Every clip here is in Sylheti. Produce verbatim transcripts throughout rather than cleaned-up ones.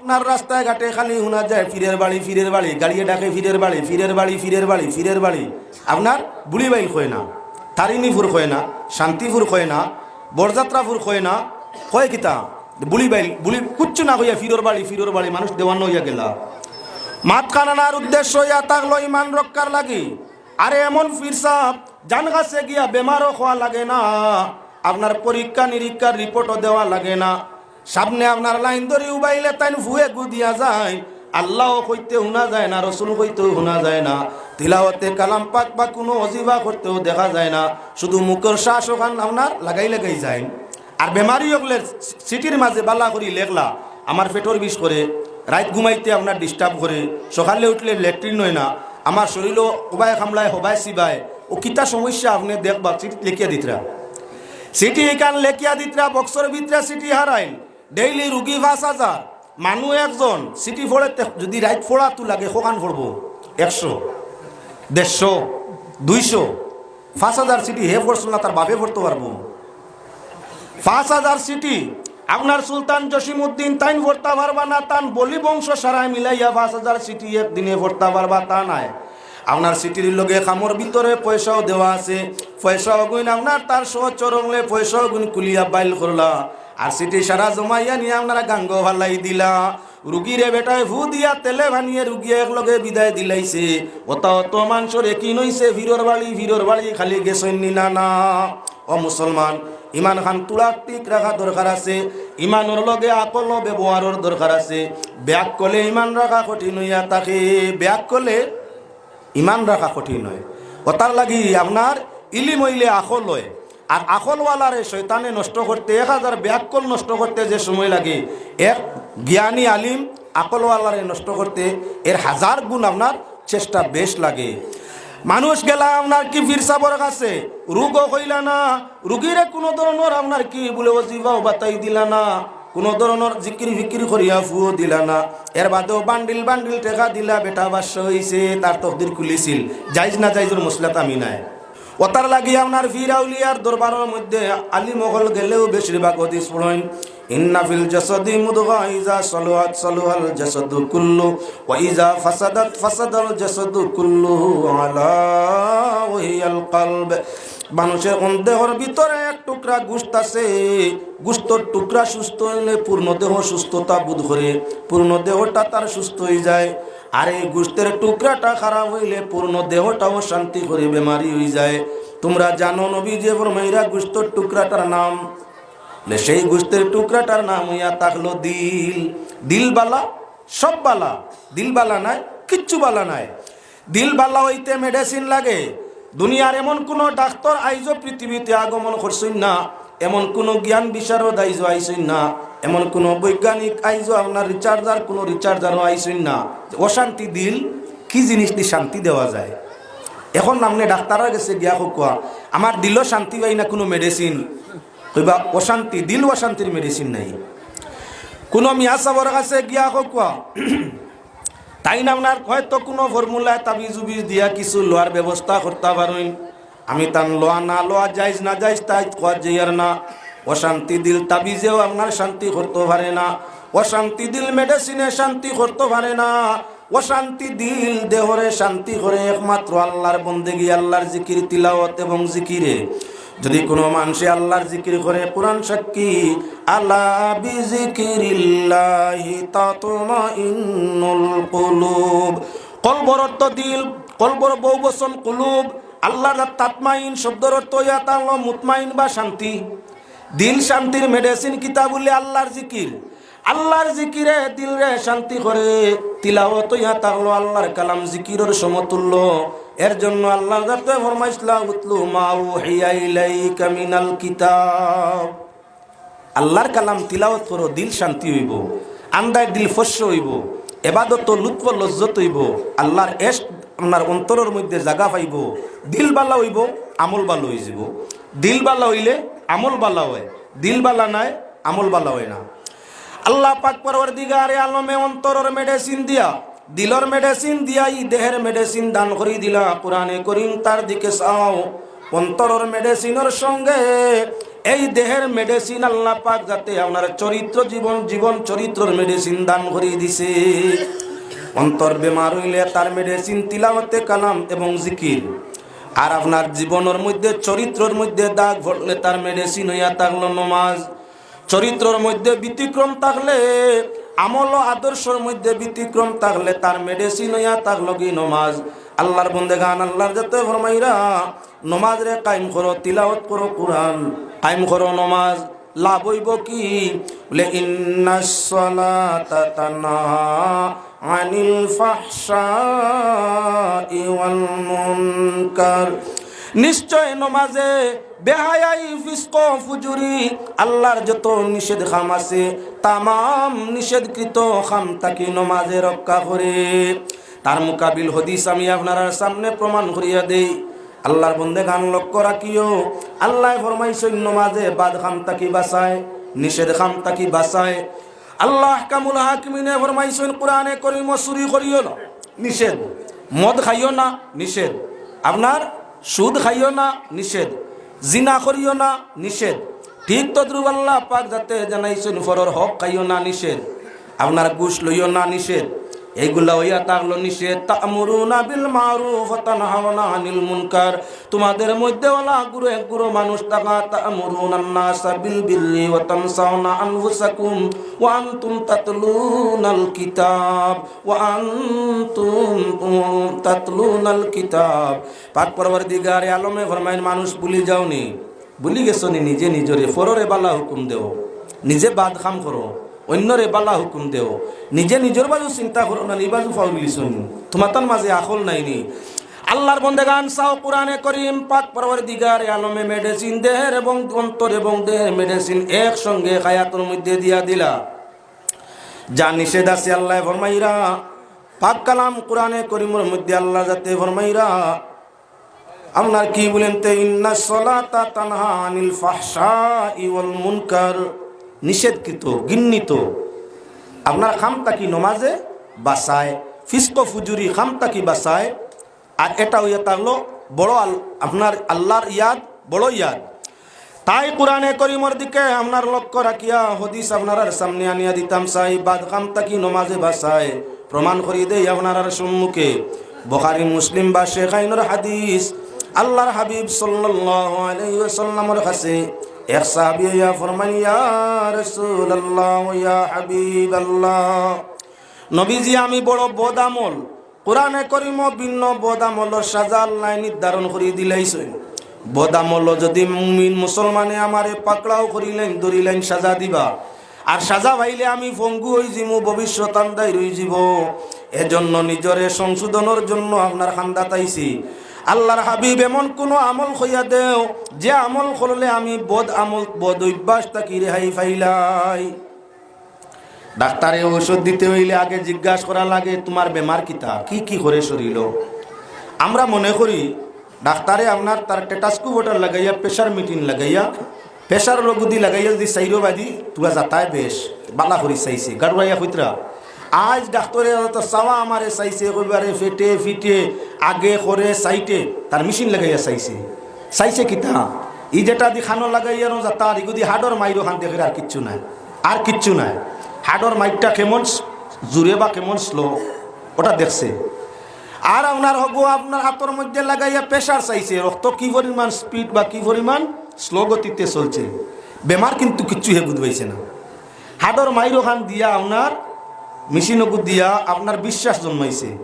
আপনার রাস্তায় ঘাটে খালি হুনা যায় পীরের বাড়ি, পীরের বাড়ি, গাড়িয়ে ডাকে পীরের বাড়ি, পীরের বাড়ি, পীরের বাড়ি, পীরের বাড়ি। আপনার বুড়িবাইল কয় না, তারিণীপুর কয় না, শান্তিপুর কয় না, বরযাত্রাপুর কয় না, কয় কিতা? বুড়িবাইল, বুলি কুচ্ছু না কইয়া পীরর বাড়ি, পীরর বাড়ি, মানুষ দেওয়ান অইয়া গেলা। মাতখান আনার উদ্দেশ্য অইয়া থাকলো ইমান রক্ষার লাগি। আরে এমন পীর সাব, যান কাছে গিয়া বেমারও কওয়া লাগে না, আপনার পরীক্ষা নিরীক্ষার রিপোর্টও দেওয়া লাগে না। সামনে আপনার লাইন ধরি উবাইলে তাইন ফুয়ে গু দিয়া যায়। আল্লাও কইতে হুনা যায় না, রসুল কইতেও হুনা যায় না, তিলাওয়াতে কালাম পাক বা কুনু ওজিফা করতেও দেখা যায় না, শুধু মুখর শ্বাস অখান আপনার লাগাই লাগাই যায়। আর বেমারি অকলে চিঠির মাঝে বালা করি লেখলা, আমার পেটর বিষ করে, রাইত ঘুমাইতে আপনার disturb করে, সকালে উঠলে লেট্রিন অয় না, আমার শরীরও হবায় খামলায়, হবায় চিবায়, ও কিতা সমস্যা আপনে দেখবা, চিঠি লেখিয়া দিতরা। চিঠি ইখান লেখিয়া দিতরা, বক্সর ভিতরে চিঠি হারাইল, ডেইলি রুগী পাঁচ হাজার, মানু একজন, চিঠি পড়তে যদি রাইত পড়াতো লাগে, কখান পড়বো? একশো, দেড়শো, দুইশো, পাঁচ হাজার চিঠি হে পড়ছিল না, তার বাপে পড়তো পারবো? পাঁচ হাজার চিঠি আপনার সুলতান জসিমউদ্দিন তাইন পড়তা পারবা না, তান বলি বংশ সারায় মিলাইয়া পাঁচ হাজার চিঠি একদিনে পড়তা পারবা তা নায়। আপনার চিঠির লগে খামর ভিতরে পয়সাও দেওয়া আছে, পয়সাও গুইন আপনার তার সহচর অকলে পয়সাও গুইন খুলিয়া বাইল করলা, আর চিঠি সারা জমাইয়া নিয়া আপনারা গাঙ্গো ফালাই দিলা। রুগীরে বেটায় ফু দিয়া তেলে বানিয়ে রুগী এক লগে বিদায় দিলাইছে। অতা অত মানষর একিন অইছে, পীরর বাড়ি, পীরর বাড়ি খালি গেছইন নি না, না। ও মুসলমান, ইমান খান তুড়া ঠিক রাখা দরকার আছে, ইমানর লগে আকলও ব্যবহারর দরকার আছে। বেআক্কলে ইমান রাখা কঠিন অইয়া থাকে, বেআক্কলে ইমান রাখা কঠিন অয়। অতার লাগি আপনার ইলিম অইলে আকল অয়, আর আকলওয়ালারে শয়তানে নষ্ট করতে, এক হাজার বেআক্কল নষ্ট করতে যে সময় লাগে, এক জ্ঞানী আলিম আকলওয়ালারে নষ্ট করতে এর হাজার গুণ আপনার চেষ্টা বেশ লাগে। মানুষ গেলা আপনার কি পীর সাবর কাছে, রুগও কইলা না, রুগীরে কুনু ধরনর আপনার কি বুলে ওজিফাও বাতাই দিলা না, কুনু ধরনর জিকির ফিকির করিয়া ফুও দিলা না, এর বাদেও বান্ডিল বান্ডিল টেকা দিলা, বেটা বাদশা অইছে, তার তকদির খুলিছিল। জাইজ না জাইজর মসলাত আমি নায়। অতার লাগি আপনার পীর আউলিয়ার দরবারর মধ্যে আলিম অকল গেলেও বেশিরভাগ হাদিস পড়ইন, "ইন্না ফিল জাসাদি মুদগা, ইজা সালুহাত সালুহাল জাসাদু কুল্লু, ওয়া ইজা ফাসাদাত ফাসাদাল জাসাদু কুল্লু, আলা ওয়া হিয়াল কলব।" মানুষের অন দেহর ভিতরে এক টুকরা গোশত আছে, গোশতর টুকরা সুস্থ অইলে পূর্ণ দেহ সুস্থতা বোধ করে, পূর্ণ দেহটা তার সুস্থ অইযায়। আর এই গোশতর টুকরাটা খারাপ অইলে পূর্ণ দেহটাও অশান্তি করে, বেমারি অইযায়। তুমরা জানো নবীজিয়ে ফরমাইরা গোশতর টুকরাটার নাম? বলে, সেই গোশতর টুকরাটার নাম অইয়া থাকলো দিল। দিল বালা, সব বালা, দিল বালা নায়, কিচ্ছু বালা নায়। দিল বালা অইতে মেডিসিন লাগে। দুনিয়ার এমন কুনু ডাক্তর আইজও পৃথিবীতে আগমন করছইন না, এমন কুনু জ্ঞান বিশারদ আইজও আইছইন না, এমন কুনু বৈজ্ঞানিক আইজও আপনার রিসার্চার, কুনু রিসার্চারও আইছইন না। অশান্তি দিল কি জিনিস দি শান্তি দেওয়া যায়? এখন আপনে ডাক্তারর গেছে গিয়া কউক্কা, "আমার দিলও শান্তি পাই না, কুনু মেডিসিন?" কইবা, "অশান্তি, দিল অশান্তির মেডিসিন নাই।" কুনু মিয়া সাবর গেছে গিয়া কউক্কা, তাইন আপনার হয়তো কুনু ফর্মুলায় তাবিজ উবিজ দিয়া কিছু লওয়ার ব্যবস্থা করতা পারইন। আমি তান লওয়া না লওয়া, জাইজ না জাইজ, তাই কওয়া যাইয়ার না। অশান্তি দিল তাবিজেও আপনার শান্তি করতো পারে না, অশান্তি দিল মেডিসিনে শান্তি করতো পারে না। অশান্তি দিল দেহরে শান্তি করে একমাত্র আল্লাহর বন্দেগী, আল্লাহর জিকির, তিলাওয়াত এবং জিকিরে। যদি কুনু মানষে আল্লাহর জিকির করে, কোরআন সাক্ষী, "আলা বিজিকিরিল্লাহি তাতমাইন্নুল কুলুব।" কলবর অর্থ দিল, কলবর বহুবচন কুলুব। আল্লাহর তাতমাইন শব্দর অর্থ অইয়া থাকলো মুতমাইন বা শান্তি। দিল শান্তির মেডিসিন কিতা বলে? আল্লাহর জিকির। আল্লাহর জিকিরে দিলরে শান্তি করে, তিলাওয়াত অইয়া থাকলো আল্লাহর কালাম জিকিরর সমতুল্য। এর জন্য আল্লাহর জাতে ফরমাইছলা, "উতলু মা উহিয়া ইলাইকা মিনাল কিতাব।" আল্লাহর কালাম তিলাওয়াত করো, দিল শান্তি অইবো, আন্দায় দিল ফস্য অইবো, এবাদত লুৎফ লজ্জত অইবো, আল্লাহর এশক আপনার অন্তরর মধ্যে জাগা পাইবো, দিল বালা অইবো, আমল বালা অইযিবো। দিল বালা অইলে আমল বালা অয়, দিল বালা নায়, আমল বালা অয় না। আল্লাহ পাক পরওয়ারদিগারে আলমে অন্তরর মেডিসিন দিয়া, দিলর মেডিসিন দিয়া, ই দেহর মেডিসিন দান করি দিলা। কোরআনে করিম তার দিকে চাও, অন্তরর মেডিসিনর সঙ্গে এই দেহের মেডিসিন আল্লাহ পাক যাতে আপনার চরিত্র, জীবন, জীবন চরিত্রর মেডিসিন দান করি দিছে। অন্তর বেমার অইলে তার মেডিসিন তিলাওয়াতে কালাম এবং জিকির। আর আপনার জীবনর মধ্যে, চরিত্রর মধ্যে দাগ পড়লে তার মেডিসিন অইয়া থাকলো নমাজ। চরিত্রর মধ্যে ব্যতিক্রম থাকলে, আমল ও আদর্শর মধ্যে ব্যতিক্রম থাকলে তার মেডিসিন অইয়া থাকলো কি নমাজ। আল্লাহর বন্দেগান, আল্লাহর যাতে ফরমাইরা, নমাজরে কায়েম করো, তিলাওয়াত করো কুরআন, কায়েম করো নমাজ, লাভ অইবো কি? বলে, "ইন্নাস সালাতা তানহা আনিল ফাহশাই ওয়াল মুনকার।" নিশ্চয় নমাজে বেহায়াই, ফিসক, ফুজুরি, আল্লাহর যত নিষেধ কাম আছে, তামাম নিষেধকৃত কাম থাকি নমাজে রক্ষা করে। তার মুকাবিল হাদিস আমি আপনারার সামনে প্রমাণ করিয়া দেই। আল্লাহর বন্দেগান লক্ষ্য রাখিও, আল্লায় ফরমাইছইন নমাজে বাদ কাম থাকি বাঁচায়, নিষেধ কাম থাকি বাঁচায়। আল্লাহ আহকামুল হাকিমিনে ফরমাইছইন কুরআনে করিমো, চুরি করিও না, নিষেধ। মদ খাইও না, নিষেধ। আপনার সুদ খাইও না, নিষেধ। জিনা করিও না, নিষেধ। ঠিক তদ্রূপ আল্লাহ পাক যাতে জানাইছইন, পরর হক খাইও না, নিষেধ। আপনার ঘুষ লইও না, নিষেধ। এইগুলা অইয়া থাকলো নিষেধ। তা'মুরুনা বিল মা'রুফ ওয়া তানহাউনা আনিল মুনকার। তোমাদের মধ্যে ওলা গুরু এক গুরু মানুষ থাকা, তা'মুরুনান নাসা বিল বিররি ওয়া তানসাউনা আনফুসাকুম ওয়া আনতুম তাতলুনাল কিতাব, ওয়া আনতুম তাতলুনাল কিতাব। পাক পরওয়ারদিগারে আলমে ফরমাইন, মানুষ ভুলি যাওনি? ভুলি গেছো নি নিজে নিজরে? পররে বালা হুকুম দেও, নিজে বাদ কাম করো, অন্যরে বালা হুকুম দেও, নিজে নিজর বাজু চিন্তা করো না, নি বাজু ফাউল গেছো নি? তোমাতার মাঝে আকল নাই নি? আল্লাহর বন্দেগান চাও, কুরআনে করিম পাক পরওয়ারদিগারে আলমে মেডিসিন দেহের এবং অন্তর এবং দেহের মেডিসিন একসঙ্গে এক আয়াতর মধ্যে দিয়া দিলা। যা নিষেধ আছে আল্লায় ফরমাইরা, পাক কালাম কুরআনে করিমর মধ্যে আল্লাহ যাতে ফরমাইরা, আপনার কি বলেন তে, "ইন্নাস সালাতা তানহা আনিল ফাহশাই ওয়াল মুনকার", নিষেধকৃত, ঘৃণিত আপনার কাম থাকি নমাজে বাঁচায়, ফিসক ফুজুরি কাম থাকি বাঁচায়। আর এটা অইয়া থাকলো বড় আল-, আপনার আল্লাহর ইয়াদ, বড় ইয়াদ। তাই কুরআনে করিমর দিকে আপনার লক্ষ্য রাখিয়া হাদিস আপনারার সামনে আনিয়া দিতাম চাই, বাদ কাম থাকি নমাজে বাঁচায়। প্রমাণ করি দেই আপনারার সম্মুখে, বুখারী, মুসলিম বা শেখাইনর হাদিস। আল্লাহর হাবিব সাল্লাল্লাহু আলাইহি ওয়াসাল্লামর কাছে এক সাহাবী আইয়া ফরমাইন, "ইয়া রাসূলুল্লাহ, ইয়া হাবিবাল্লাহ, নবীজি, আমি বড় বদ আমল।" কুরআনে করিমো ভিন্ন বদ আমলর সাজা আল্লায় নির্ধারণ করি দিলাইছইন। বদ আমলো যদি মুমিন মুসলমানে আমারে পাকড়াও করিলাইন, ধরিলাইন, সাজা দিবা। আর সাজা পাইলে আমি পঙ্গু অইযিমু, ভবিষ্যৎ আন্দাইর অইযিবো। এজন্য নিজরে সংশোধনর জন্য আপনার কান্দাত আইছি। আল্লাহর হাবিব, এমন কুনু আমল কইয়া দেও, যে আমল করলে আমি বদ আমল, বদ অভ্যাস থাকি রেহাই পাইলাই। ডাক্তারে ঔষধ দিতে অইলে আগে জিজ্ঞাস করা লাগে, "তুমার বেমার কিতা, কি কি করে শরীলো?" আমরা মনে করি ডাক্তারে আপনার তার টেটাস্কোপ ওটার লাগাইয়া, প্রেশার মেশিন লাগাইয়া, প্রেশার লগদি লাগাইয়া যদি চাইরো বাদি তুয়া যাতায় বেশ বালা করি চাইছে, গাড়ুরাইয়া কইতরা। আইজ ডাক্তারে তো চাওয়া আমারে চাইছে, কইবারে ফেটে ফিটে আগে করে সাইটে তার মেশিন লাগাইয়া চাইছে। চাইছে কিতা? ই যেটা দি খানো লাগাইয়া নো যাতা, আর ইগুদি হাডর মাইরো খান দেখের, আর কিচ্ছু নাই, আর কিচ্ছু নাই। হাডর মাইরটা কেমন স-, জুরে বা কেমন স্লো, ওটা দেখছে। আর আপনার হগু আপনার আতর মধ্যে লাগাইয়া প্রেশার চাইছে, রক্ত কি পরিমাণ স্পিড বা কি পরিমাণ স্লো গতিতে চলছে। বেমার কিন্তু কিচ্ছু হে বুঝবাইছে না। হাডর মাইরো খান দিয়া আপনার মেশিন ওগু দিয়া আপনার বিশ্বাস জন্মাইছে,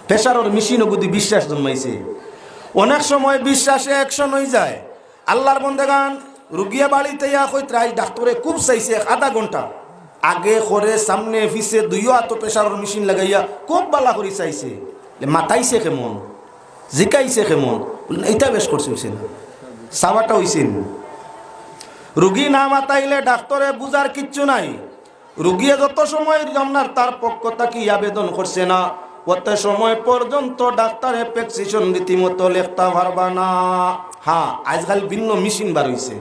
প্রেশারর মেশিন ওগু দি বিশ্বাস জন্মাইছে। অনেক সময় বিশ্বাসে অ্যাকশন অই যায়। আল্লাহর বন্দেগান, রুগিয়ে বাড়িত আইয়া কইতরা, "আইজ ডাক্তারে খুব চাইছে, এক আধা ঘন্টা। আগে করে, সামনে, পিছে দুইও আতো প্রেশারর মেশিন লাগাইয়া খুব বালা করি চাইছে।" মাতাইছে কেমন? জিকাইছে কেমন? বললেন, "ইটা বেশ করছে, অইছে না। চাওয়াটা অইছে না।" রুগী না মাতাইলে ডাক্তারে বুঝার কিচ্ছু নাই। রুগীয়ে যত সময় আপনার তার পক্ষ থাকি আবেদন করছে না, অত সময় পর্যন্ত ডাক্তারে প্রেসক্রিপশন রীতিমতো লেখতা পারবা না। হ্যাঁ, আজকাল ভিন্ন মেশিন বার অইছে।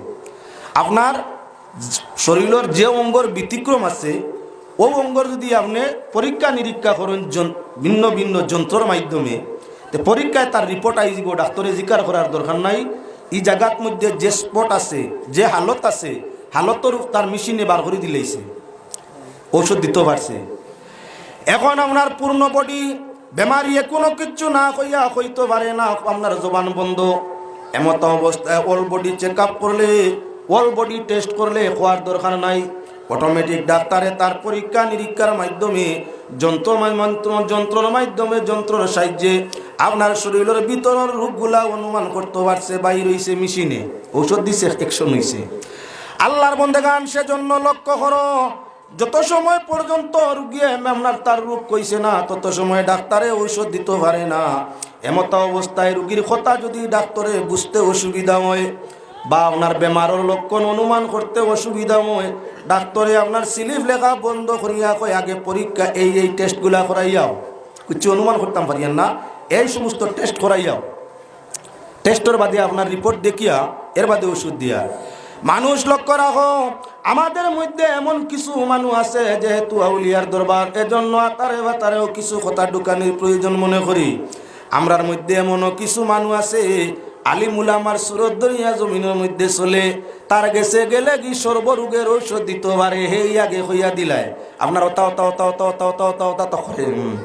আপনার শরীরর যে অঙ্গর ব্যতিক্রম আছে, ও অঙ্গর যদি আপনি পরীক্ষা নিরীক্ষা করেন যন-, ভিন্ন ভিন্ন যন্ত্রর মাধ্যমে, তে পরীক্ষায় তার রিপোর্ট আই যাব, ডাক্তারে জিকার করার দরকার নাই। ই জাগাত মধ্যে যে স্পট আছে, যে হালত আছে, হালতর তার মেশিনে বার করি দিলাইছে, ঔষধ দিতো পারছে। এখন আপনার পূর্ণ বডি, বেমারিয়ে কুনু কিচ্ছু না কইয়া কইতো পারে না, আপনার জবান বন্ধ। এমত অবস্থায় অল বডি চেক আপ করলে, অল বডি টেস্ট করলে কওয়ার দরকার নাই। অটোমেটিক ডাক্তারে তার পরীক্ষা নিরীক্ষার মাধ্যমে, যন্ত্র মা-, মন্ত্র-, যন্ত্রর মাধ্যমে, যন্ত্রর সাহায্যে আপনার শরীলর ভিতরর রোগগুলা অনুমান করতো পারছে, বাইর অইছে মেশিনে, ঔষধ দিছে, অ্যাকশন অইছে। আল্লাহর বন্দেগান, সেজন্য লক্ষ্য করো, যত সময় পর্যন্ত রুগীয়ে আপনার তার রোগ কইছে না, তত সময় ডাক্তারে ঔষধ দিতো পারে না। এমতা অবস্থায় রুগীর কথা যদি ডাক্তারে বুঝতে অসুবিধা হয় বা আপনার বেমারর লক্ষণ অনুমান করতে অসুবিধা হয়, ডাক্তারে আপনার স্লিপ লেখা বন্ধ করিয়া কয়, "আগে পরীক্ষা এই এই টেস্টগুলা করাইয়াও, কিচ্ছু অনুমান করতাম পারিয়ার না, এই সমস্ত টেস্ট করাইয়াও।" টেস্টর বাদে আপনার রিপোর্ট দেখিয়া এর বাদে ওষুধ দিয়া। মানুষ লক্ষ্য রাখো, আমাদের মধ্যে এমন কিছু মানুষ আছে, যেহেতু আউলিয়ার দরবার, এজন্য আতারে বাতারেও কিছু কথা ঢুকানির প্রয়োজন মনে করি। আমরার মধ্যে এমনও কিছু মানুষ আছে, আলিম উলামার সুরত ধরিয়া জমিনর মধ্যে চলে, তার গেছে গেলে কি সর্বরোগের ঔষধ দিতো পারে, হেই আগে কইয়া দিলায়। আপনার ওতা, ওতা, ওতা, ওতা, ওতা, ওতা, ওতা, ওতা তো করে, হুম।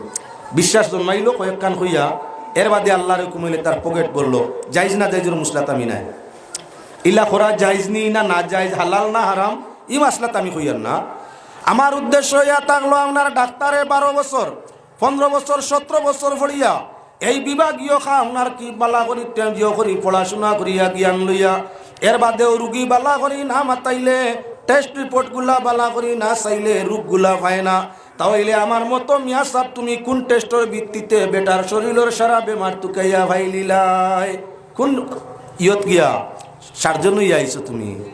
বিশ্বাস জন্মাইলো কয়েকখান কইয়া, এর বাদে আল্লাহর হুকুম অইলে তার পকেট ভরলো। জাইজ না জাইজর মাসলাত আমি নাই। ইলা করা জাইজ নি না না জাইজ, হালাল না হারাম, ই মাসলাত আমি কইয়ার না। আমার উদ্দেশ্য ইয়া থাকলো, আপনার ডাক্তারে বারো বছর, পনেরো বছর, সতেরো বছর পড়িয়া এই বিভাগীয় কাম আপনার কি বালা করি, তে-, ইয়ে করি, পড়াশোনা করিয়া, জ্ঞান লইয়া, এর বাদেও রুগী বালা করি না মাতাইলে, টেস্ট রিপোর্টগুলা বালা করি না চাইলে, রোগগুলা পায় না, তাইলে আমার মতো মিয়া সাব, তুমি কোন টেস্টর ভিত্তিতে বেটার শরীলর সারা বেমার তুকাইয়া পাইলিলায়? কোন ইয়ত গিয়া সার্জন অইয়া আইছো তুমি?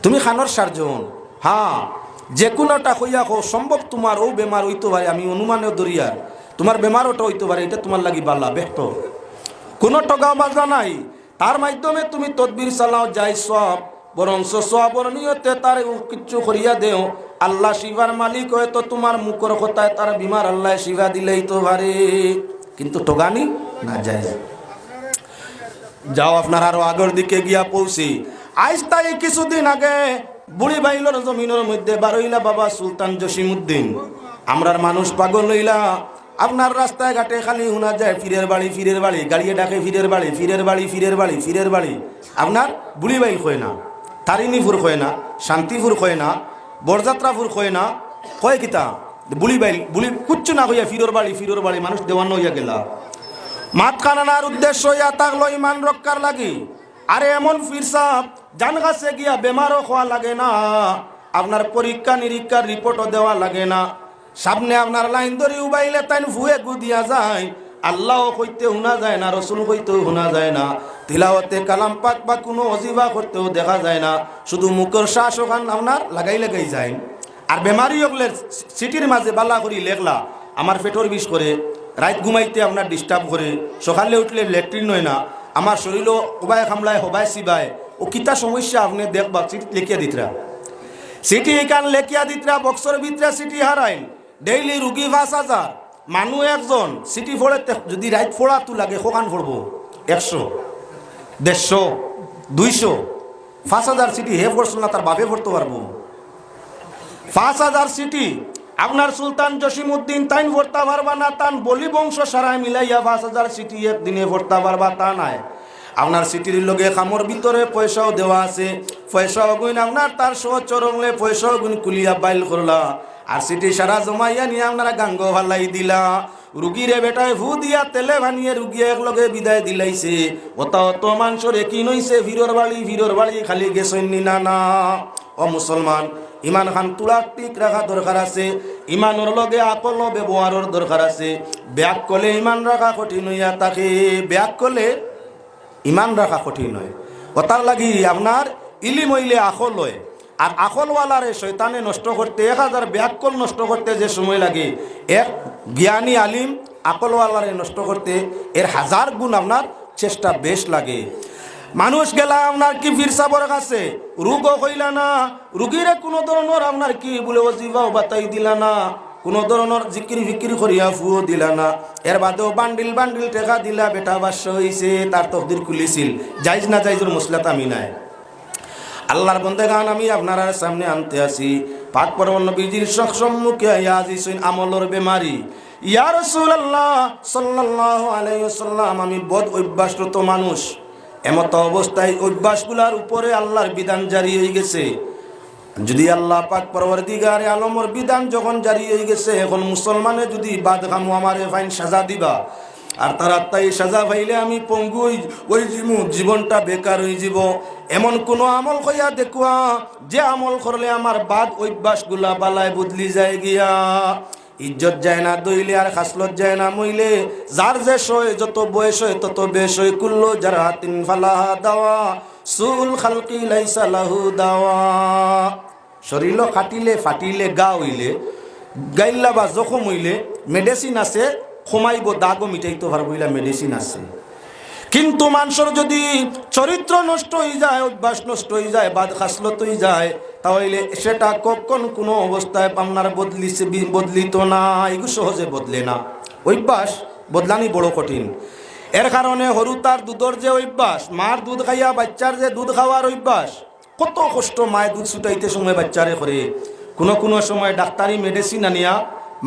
তুমি কানর সার্জন। হ্যাঁ, যে কোনোটা কইয়া কও, সম্ভব তোমার অউ বেমার অইতো পারে, আমি অনুমানে ধরিয়ার তোমার বেমার ওটা অইতো পারে, ইটা তোমার লাগি বালা, বেহতর। কোনো ঠগাবাজা নাই, তার মাধ্যমে তুমি তদবির চালাও, জাইজ সওয়াব, বরঞ্চ সওয়াবর নিয়তে তারে কিচ্ছু করিয়া দেও। আল্লাহ শিফার মালিক, হয়তো তোমার মুখর কথায় তার বিমার আল্লায় শিফা দিলাইতো পারে, কিন্তু ঠগানি না জাইজ। যাও, আপনার আরো আগর দিকে গিয়া পৌঁছি। আইজ তাই কিছুদিন আগে বুড়িবাইলর জমিনর মধ্যে বারইলা বাবা সুলতান জসিমউদ্দিন। আমরার মানুষ পাগল অইলা, আপনার রাস্তায় ঘাটে খালি হুনা যায়, "ফিরের বাড়ি, ফিরের বাড়ি", গাড়িয়ে ডাকে, "ফিরের বাড়ি, ফিরের বাড়ি, ফিরের বাড়ি, ফিরের বাড়ি।" আপনার বুড়িবাইল কয় না, তারিণীপুর কয় না, শান্তিপুর কয় না, বরযাত্রাপুর কয় না, কয় কিতা? বুড়িবাইল, বুলি কুচ্ছু না কইয়া "ফিরর বাড়ি, ফিরর বাড়ি", মানুষ দেওয়ান অইয়া গেলা। মাত কানানার উদ্দেশ্য ইয়া থাকলো ইমান রক্ষার লাগি। আরে এমন ফির সাব, জান গাছে গিয়া বেমারও খোয়া লাগে না, আপনার পরীক্ষা নিরীক্ষার রিপোর্টও দেওয়া লাগে না। সামনে আপনার লাইন ধরি উবাইলে তাইন ফুয়ে গুদিয়া যায়। আল্লাহ কইতে হুনা যায় না, রসুল কইতেও হুনা যায় না, তিলাওয়াতে কালাম পাক বা কোনো অজিফা করতেও দেখা যায় না, শুধু মুখর শ্বাস ওখান আপনার লাগাই লাগাই যায়। আর বেমারি অকলের চিঠির মাঝে বালা করি লেখলা, "আমার পেটর বিষ করে, রাইত ঘুমাইতে আপনার ডিস্টার্ব করে, সকালে উঠলে লেট্রিন হয় না, আমার শরীরও উবায় খামলায়, হবায় সিবায়, ও কিতা সমস্যা আপনে দেখবা", চিঠি লেখিয়া দিতরা। চিঠি ইখান লেখিয়া দিতরা, বক্সর ভিতরে চিঠি হারাইল, ডেইলি রুগী পাঁচ হাজার, মানু একজন, চিঠি পড়তে যদি রাইত পড়াতো লাগে, কখান পড়বো? একশো, দেড়শো, দুইশো, পাঁচ হাজার চিঠি হে পড়ছিল না, তার বাপে পড়তো পারবো? পাঁচ হাজার চিঠি আপনার সুলতান জসিমউদ্দিন তাইন পড়তা পারবা না, তান বলি বংশ সারায় মিলাইয়া পাঁচ হাজার চিঠি একদিনে পড়তা পারবা, তা নায়। আপনার চিঠির লগে খামর ভিতরে পয়সাও দেওয়া আছে, পয়সাও গুইন আপনার তার সহচর অকলে পয়সাও গুইন খুলিয়া বাইল করলা, আর চিঠি সারা জমাইয়া নিয়া আপনারা গাঙ্গো ফালাই দিলা। রুগীরে বেটায় ফু দিয়া তেলে ভানিয়ে রুগী এক লগে বিদায় দিলাইছে। ওতা অত মানষর একিন অইছে, ফিরর বাড়ি, ফিরর বাড়ি, খালি গেছইন নি না না। ও মুসলমান, ইমান খান তুলা ঠিক রাখা দরকার আছে, ইমানর লগে আকলও ব্যবহারর দরকার আছে। বেআক্কলে ইমান রাখা কঠিন অইয়া থাকে, বেআক্কলে ইমান রাখা কঠিন অয়। ওতার লাগি আপনার ইলিম অইলে আকল অয়, আর আকলওয়ালারে শয়তানে নষ্ট করতে, এক হাজার বেআক্কল নষ্ট করতে যে সময় লাগে, এক জ্ঞানী আলিম আকলওয়ালারে নষ্ট করতে এর হাজার গুণ আপনার চেষ্টা বেশ লাগে। মানুষ গেলা আপনার কি ফির সাবর কাছে, রুগও কইলা না, রুগীরে কোনো ধরনর আপনার কি বুলে অজিফাও বাতাই দিলা না, কুনু ধরনর জিকির ফিকির করিয়া ফুও দিলা না, এর বাদেও বান্ডিল বান্ডিল টেকা দিলা, বেটা বাদশা অইছে, তার তকদির খুলিছিল। জাইজ না জাইজর মসলাত আমি নাই। আল্লাহর বন্দেগান, আমি আপনারার সামনে আনতে আছি, পাক পরওয়ার নবীজির সক-, সম্মুখে আইয়া হাজির অইছইন আমলর বেমারি। ইয়া রাসূলুল্লাহ সাল্লাল্লাহু আলাইহি ওয়াসাল্লাম, আমি বদ অভ্যাসরত মানুষ। এমত অবস্থায় অভ্যাসগুলার উপরে আল্লাহর বিধান জারি অইগেছে। যুদি আল্লাহ পাক পরওয়ারদিগারে আলমর বিধান যখন জারি অইগেছে, এখন মুসলমানে যুদি বাদ খামো আমারে ফাইন সাজা দিবা, আর তারা তাই সাজা পাইলে আমি পঙ্গু অই, অইযিমু, জীবনটা বেকার অইযিবো। এমন কুনু আমল কইয়া দেখুয়া, যে আমল করলে আমার বাদ অভ্যাসগুলা বালায় বদলি যায় গিয়া। ইজ্জত যায় না ধইলে আর খাসলত যায় না মইলে, যার যে সয়, যত বয়স অয়, তত বেশ অয়, কুল্লু জারহাতিন ফালাহা দাওয়া, সুউল খালকি লাইসা লাহু দাওয়া। শরীল কাটিলে, ফাটিলে, ঘা অইলে, গাইল্লা বা জখম অইলে medicine আছে, কমাইবো, দাগও মিটাইতো পারবো, ইলা medicine আছে। কিন্তু মানষর যুদি চরিত্র নষ্ট অইযায়, অভ্যাস নষ্ট অইযায়, বাদ খাসলত অইযায়, তা অইলে সেটা কখন কুনু অবস্থায় আপনার বদলিছে, বি-, বদলিতো না, এগু সহজে বদলে না। অভ্যাস বদলানি বড় কঠিন। এর কারণে হুরুতার দুধর যে অভ্যাস, মার দুধ খাইয়া বাইচ্চার যে দুধ খাওয়ার অভ্যাস, কত কষ্ট মায় দুধ ছুটাইতে সময় বাইচ্চারে করে। কুনু কুনু সময় ডাক্তারি medicine আনিয়া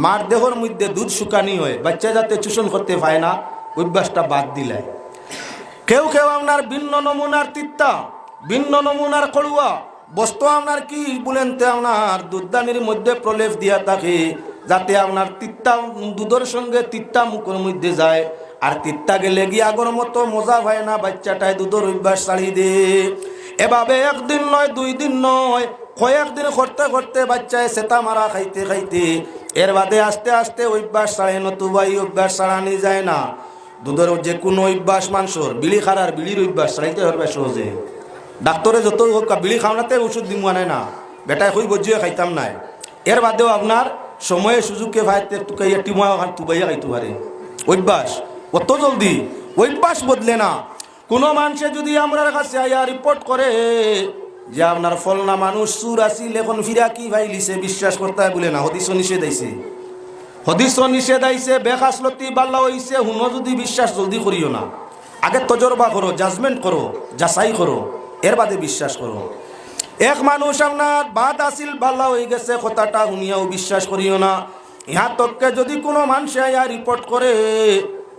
মার দেহর মধ্যে দুধ শুকানি অয়, বাইচ্চায় যাতে চুষণ করতে পায় না, অভ্যাসটা বাদ দিলায়। কেউ কেউ আপনার ভিন্ন নমুনার তিত্তা, ভিন্ন নমুনার কড়ুয়া বস্তু আপনার কি বুলেনতে আপনার দুধদানির মধ্যে প্রলেপ দিয়া থাকে, যাতে আপনার তিত্তা দুধর সঙ্গে তিত্তা মুখর মধ্যে যায়, আর তিত্তা গেলে গিয়া আগর মতো মজা পায় না, বাইচ্চাটায় দুধর অভ্যাস ছাড়ি দে। এভাবে একদিন নয়, দুই দিন নয়, কয়েকদিন করতে করতে বাইচ্চায় সেতা মারা খাইতে খাইতে এর বাদে আস্তে আস্তে অভ্যাস ছাড়ে, নতুবা ই অভ্যাস ছাড়ানি যায় না। দুধর যে কুনু অভ্যাস মানষর, বিড়ি খাওয়ার, বিড়ির অভ্যাস ছাড়াইতে পারবা সহজে। ডাক্তরে যত কউক্কা, বিড়ি খাও না তে ঔষধ দিমু আনে না, বেটায় কইবো যে খাইতাম নায়। এর বাদেও আপনার সময়ে সুযোগে ফাইতে তুকাইয়া টিমা ওখান তুবাইয়া খাইতে পারে। অভ্যাস অত জলদি, অভ্যাস বদলে না। কুনু মানষে যুদি আমরার কাছে আইয়া report করে যে আপনার ফলনা মানুষ চুর আছিল, এখন ফিরাকি পাইলিছে, বিশ্বাস করতায় বুলে না, হাদিসো নিষেধ আইছে। হাদিসো নিষেধ আইছে, বেখাসলতি বালা অইছে, হুনো যুদি বিশ্বাস জলদি করিও না। আগে তজরবা করো, judgement করো, যাচাই করো, এর বাদে বিশ্বাস করো। এক মানুষ আপনার বাদ আছিল, বালা অইগেছে, কথাটা হুনিয়াও বিশ্বাস করিও না। ইহার তককে যুদি কুনু মানষে আইয়া report করে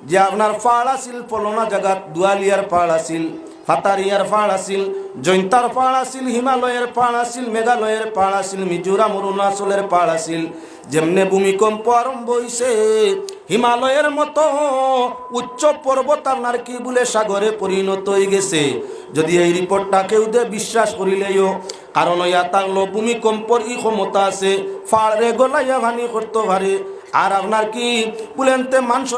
যে আপনার ফাড় আছিল, ফলনা জাগাত দুয়ালিয়ার ফাড় আছিল, ফাতারিয়ার ফাড় আছিল, জৈন্তার ফাড় আছিল, হিমালয়ের ফাড় আছিল, মেঘালয়ের ফাড় আছিল, মিজোরাম অরুণাচলের ফাড় আছিল, যেমনে ভূমিকম্প আরম্ভ অইছে, হিমালয়ের মতো উচ্চ পর্বত আপনার কি বুলে সাগরে পরিণত অইগেছে। যুদি এই report টা কেউ দে, বিশ্বাস করিলেও, কারণ অইয়া থাকলো ভূমিকম্পর ই ক্ষমতা আছে, ফাড়রে গলাইয়া পানি করতো পারে। আর আপনার কি বুলেনতে মানষর